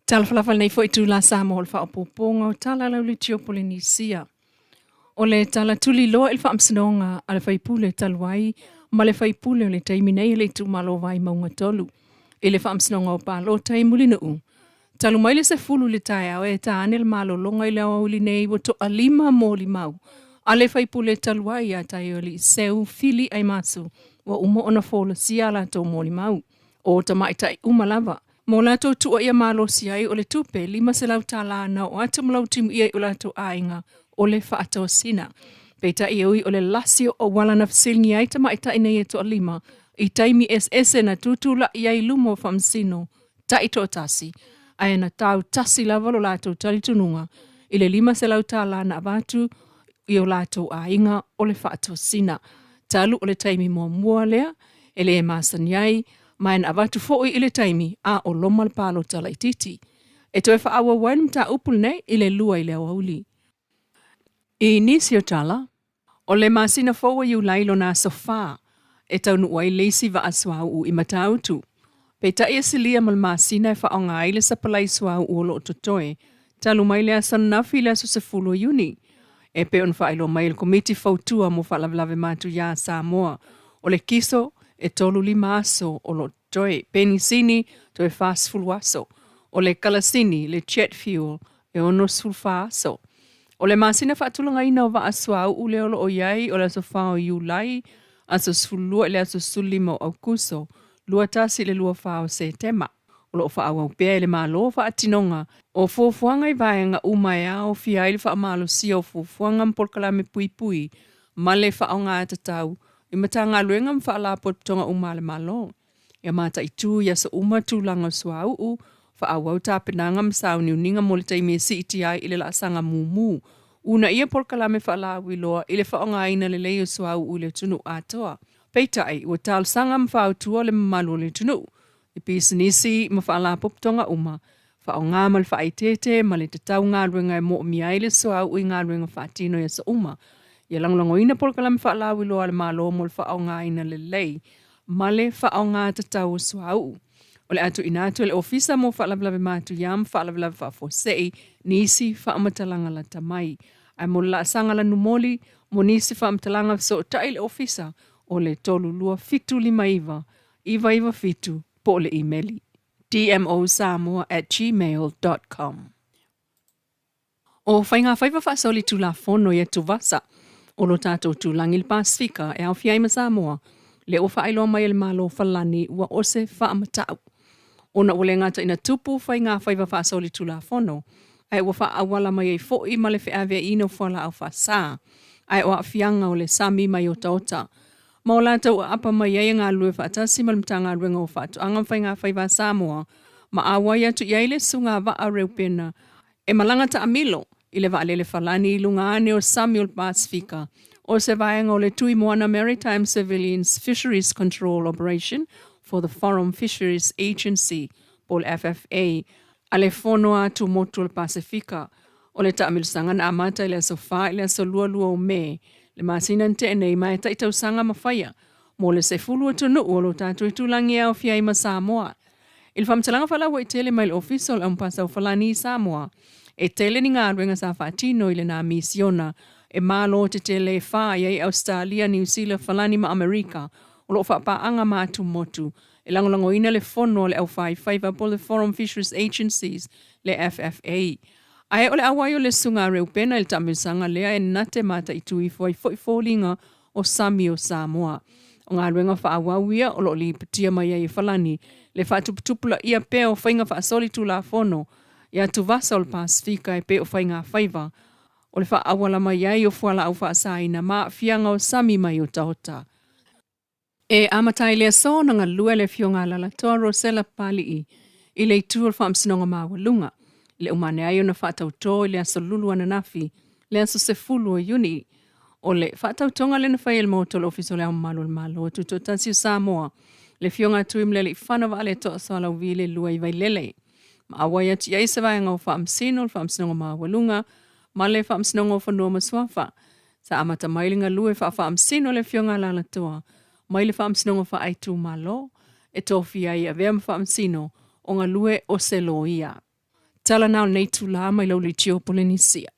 Talofa lava i lenei foi itula Samoa o le faaopoopoga o tala lauliti o Polenisia. O le tala tuliloa i le faamasinoga a le faipule talu ai ma le faipule o le taimi nei e le itumalo Vaimauga 3 i le faamasinoga o palota i Mulinuu. Talu mai le 10 i le taeao e ta ane le malologa i le aoauli nei ua toalima molimau a le faipule talu ai ia Taeoli Seu Fili Aimasu ua uma ona folasia a latou molimau. O tamaitai uma lava. Mo latou tuuaia malosi ai o le tupe $500 na oo atu ma lautimuia i o latou aiga o le faatosina. Peitai e ui o le lasi o auala na fesiligia ai tamaitai nei e toalima i taimi eseese na tutulai ai i luma o faamasino taitoatasi, ae na tautasi lava lo latou talitonuga i le $500 na avatu i o latou aiga o le faatosina. Talu o le taimi muamua lea e le masani ai, ma e na avatu foi i le taimi a o loma le palota laitiiti. E toe faaauau ai le mataupu lenei i le 2 i le aoauli. I nisi o tala, o le masina fou o Iulai lona aso 4 e taunuu ai le isi vaa suauu i Matautu. Peitai e silia ma le masina e faaaoga ai le sapalai suauu o lo o totoe talu mai le aso ananafi i le aso 10 o Iuni. E pei ona faailoa mai e le Komiti Fautua mo Faalavelave Matuia a Samoa, o le kiso e 35 aso o lo o totoe, penisini toe 40 aso, o le kalasini, le jet fuel, e 64 aso. O le masina faatulagaina o vaa suauu lea o lo o i ai o le aso 4 o Iulai, aso 12 i le aso 15 o Aukuso, 21 i le 24 o Setema. O lo o faaauau pea e le Malo faatinoga o fuafuaga i vaega uma e aofia ai le faamalosia o fuafuaga ma polokalame puipui ma le faaaoga tatau i Matagaluega ma Faalapotopotoga uma a le Malo. Ia mataitu i aso uma tulaga o suauu, faaauau tapenaga ma sauniuniga mo le taimi e siitia ai i le laasaga mumu. Uunaia polokalame faalauiloa i le faaaogaina lelei o suauu i le atunuu atoa. Peitai, ua talosaga ma fautua le mamalu o le atunuu i pisinisi ma faalapotopotoga uma, faaaoga ma le faaeteete ma le tatau galuega e moomia ai le suauu i galuega faatino i aso uma. Ia lagolagoina polokalame faalauiloa a le Malo mo le faaaogaina lelei ma le faaaoga tatau o suauu. O le a tuuina atu e le Ofisa mo Faalavelave Matuia ma Faalavelave Faafuasei nisi faamatalaga lata mai. Ae mo le laasaga lanumoli mo nisi faamatalaga fesootai i le Ofisa o le 32759 997 po o le imeli dmosamoa@gmail.com. O faiga faiva faasolitulafono i atuvasa o lo tatou tulagi i le Pasefika e aofia ai ma Samoa, lea ua faailoa mai e le Malo Falani ua ose faamatau. Ona ua le gata ina tupu faiga faiva faasolitulafono, ae ua faaauala mai ai foi ma le feaveaiina o fualaau faasa, ae o aafiaga o le sami mai otaota ma o latou aapa mai ai e galulue faatasi ma le Matagaluega o Faatoaga ma Faiga Faiva a Samoa ma auai atu i ai le Susuga Vaa Reupena e malaga taamilo i le vaalele falani i luga ane o sami o le Pasefika o se vaega o le Tui Moana Maritime Surveillance Fisheries Control Operation for the Forum Fisheries Agency po o le FFA a le Fono Atumotu o le Pasefika. O le taamilosaga na amata i le aso 4 i le aso 22 o Me, le masina na tea nei, ma e tai tausaga ma faia mo le 10 atunuu o lo tatou itulagi e aofia ai ma Samoa. I le faamatalaga faalauaitele mai le Ofisa o le Aumupasa o Falani i Samoa, e tele ni galuega sa faatino i lena misiona e malo tetele e fa i ai Ausetalia, Niu Sila, Falani ma Amerika o lo o faapaaga ma atumotu e lagolagoina le fono a le Aufaifaiva po o le Forum Fisheries Agencies, le FFA. Ae o le auai o le Susuga a Reupena i le taamilosaga lea e na te mataitu ifo ai foi foliga o sami o Samoa. O galuega faaauau ia o lo o lipotia mai ai e Falani le faatuputupulaia pea o faiga faasolitulafono i atuvasa o le Pasefika e pei o faigafaiva o le faaauala mai ai o fualaau faasaina ma aafiaga o sami mai otaota. E amata ai le aso ona galue le Afioga a Alalatoa Rosella Papali'i i le itu o le Faamasinoga Maualuga, i le uma ane ai ona faatautō i le aso Lulu ananafi, le aso 10 o Iuni. O le faatautoga lea na fai e le Maota o le Ofisa o le Ao Mamalu o le Malo Tutoatasi o Samoa, le Afioga a Tuimalealiifano Vaaletoa Sualauvi le Lua i Vailele, ma auai atu i ai se vaega o Faamasino o le Faamasinoga Maualuga ma le Faamasinoga o Fanua ma Suafa. Sa amata mai le galue faafaamasino le Afioga a Alalatoa mai le Faamasinoga Faaitumalo e tofia ai e avea ma faamasino o galue o se loia. Tala na o lenei itulā mai lau leitio Polenisia.